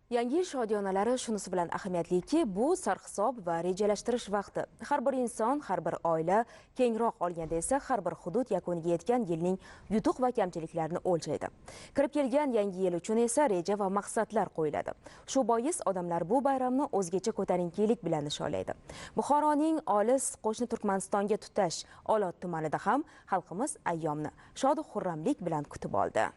Yangi yil shodiyonalari shunisi bilan ahamiyatliki, bu sarhisob va rejalashtirish vaqti. Har bir inson, har bir oila, kengroq olganda esa har bir hudud yakuniga yetgan yilning yutuq va kamchiliklarini o'lchaydi. Kirib kelgan yangi yil uchun esa reja va maqsadlar qo'yiladi. Shu bois odamlar bu bayramni o'zgacha ko'tarinkilik bilan nishonlaydi. Buxoroning olis qo'shni Turkmanistonga tutash Olot tumanida ham xalqimiz ayyomni shod xurramlik bilan kutib oldi.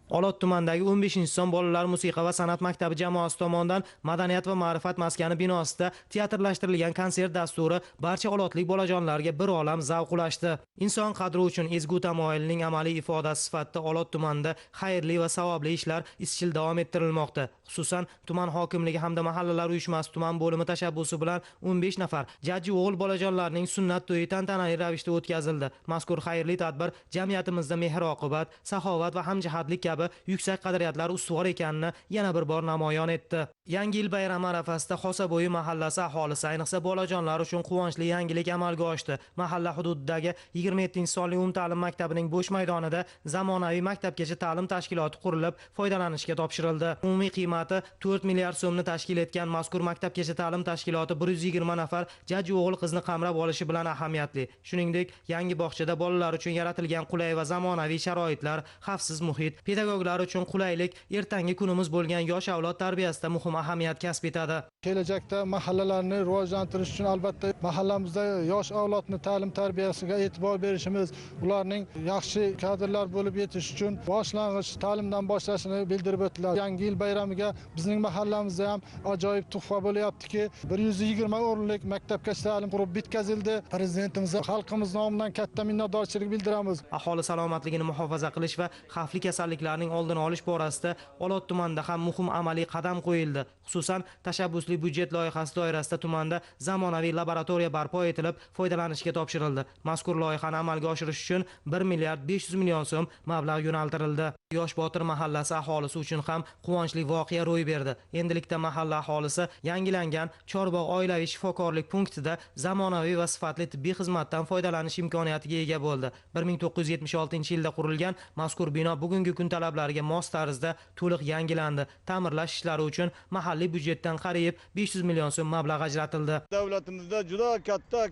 Olot tumanidagi 15-son bolalar musiqa va san'at maktabi jamoasi tomonidan madaniyat va ma'rifat maskani binosida teatrlashtirilgan konsert dasturi barcha olotlik bolajonlarga bir olam zavq ulashdi. Inson qadri uchun ezgu tamoyilning amaliy ifodasi sifatida Olot tumanida xayrli va savobli ishlar izchil davom ettirilmoqda. Xususan, tuman hokimligi hamda mahallalar uyushmasi tuman bo'limi tashabbusi bilan 15 nafar jajji o'g'il bolajonlarning sunnat to'yi tantanali ravishda o'tkazildi. Mazkur xayrli tadbir jamiyatimizda mehr-oqibat, saxovat va hamjihatlik kabi yuksak qadriyatlar ustuvor ekanini yana bir bor namoyon etdi. Yangi yil bayrami arafasida Xosabo'yi mahallasi aholisi, ayniqsa bolajonlar uchun quvonchli yangilik amalga oshdi. Mahalla hududidagi 27-sonli umumta'lim maktabining bo'sh maydonida zamonaviy maktabgacha ta'lim tashkiloti qurilib, foydalanishga topshirildi. Umumiy qiymati 4 milliard so'mni tashkil etgan mazkur maktabgacha ta'lim tashkiloti 120 nafar jajji o'g'il qizni qamrab olishi bilan ahamiyatli. Shuningdek, yangi bog'chada bolalar uchun yaratilgan qulay va zamonaviy sharoitlar, xavfsiz muhit, pedagoglar uchun qulaylik ertangi kunimiz bo'lgan yosh avlod tarbiyasida muhim ahamiyat kasb etadi. Kelajakda mahallalarni rivojlantirish uchun albatta mahallamizda yosh avlodni ta'lim tarbiyasiga e'tibor berishimiz, ularning yaxshi kadrlar bo'lib yetishishi uchun boshlang'ich ta'limdan boshlashini bildirib o'tdilar. Yangi yil bayramiga bizning mahallamizda ham ajoyib tuhfa bo'lyaptiki, 120 o'rinlik maktabgacha ta'lim qurib bitkazildi. Prezidentimizga xalqimiz nomidan katta minnatdorchilik bildiramiz. Aholi salomatligini muhofaza qilish va xavfli kasalliklarning oldini olish borasida Olot tumanida ham muhim amaliy qadam qo'yildi. Xususan, tashabbusli byudjet loyihasi doirasida tumanda zamonaviy laboratoriya barpo etilib, foydalanishga topshirildi. Mazkur loyihani amalga oshirish uchun 1 milliard 500 million so'm mablag' yo'naltirildi. Yosh Botir mahallasi aholisi uchun ham quvonchli voqea ro'y berdi. Endilikda mahalla aholisi yangilangan Chorbog' oilaviy shifokorlik punktida zamonaviy va sifatli tibbiy xizmatdan foydalanish imkoniyatiga ega bo'ldi. 1976-yilda qurilgan mazkur bino bugungi kun talablariga mos tarzda to'liq yangilandi. Ta'mirlash ishlari uchun mahalliy byudjetdan qariyb 500 million so'm mablag' ajratildi. Davlatimizda juda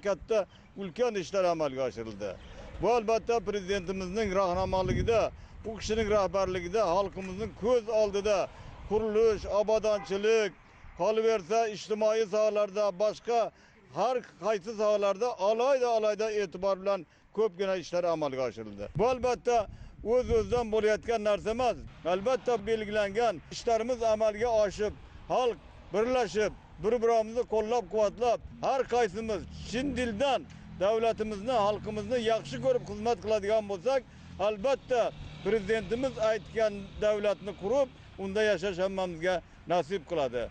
katta ulkan ishlar amalga oshirildi. Bu albatta prezidentimizning rahnamoligida, u kishining rahbarligida xalqimizning ko'z oldida qurilish, obodonchilik, qolaversa ijtimoiy sohalarda, boshqa har qaysi sohalarda alohida e'tibor bilan ko'pgina ishlar amalga oshirildi. Bu albatta o'z-o'zidan bo'layotgan narsa emas. Albatta belgilangan ishlarimiz amalga oshib, xalq birlashib, bir-birimizni qo'llab-quvvatlab, har qaysimiz chin dildan davlatimizni, xalqimizni yaxshi ko'rib xizmat qiladigan bo'lsak, albatta prezidentimiz aytgan davlatni qurib, unda yashash hammamizga nasib qiladi.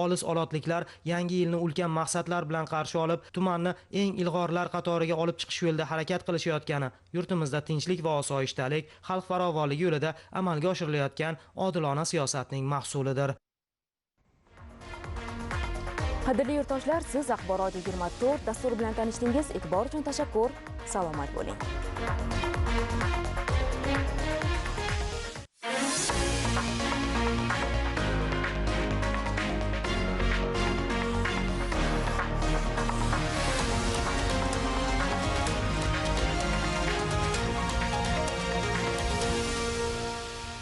Olis olotliklar yangi yilni ulkan maqsadlar bilan qarshi olib, tumanni eng ilg'orlar qatoriga olib chiqish yo'lida harakat qilishayotgani, yurtimizda tinchlik va osoyishtalik, xalq farovonligi yo'lida amalga oshirilayotgan odilona siyosatning mahsulidir. Qadrli yurtdoshlar, siz Axborot 24 dasturi bilan tanishdingiz. E'tibor uchun tashakkur. Salomat bo'ling.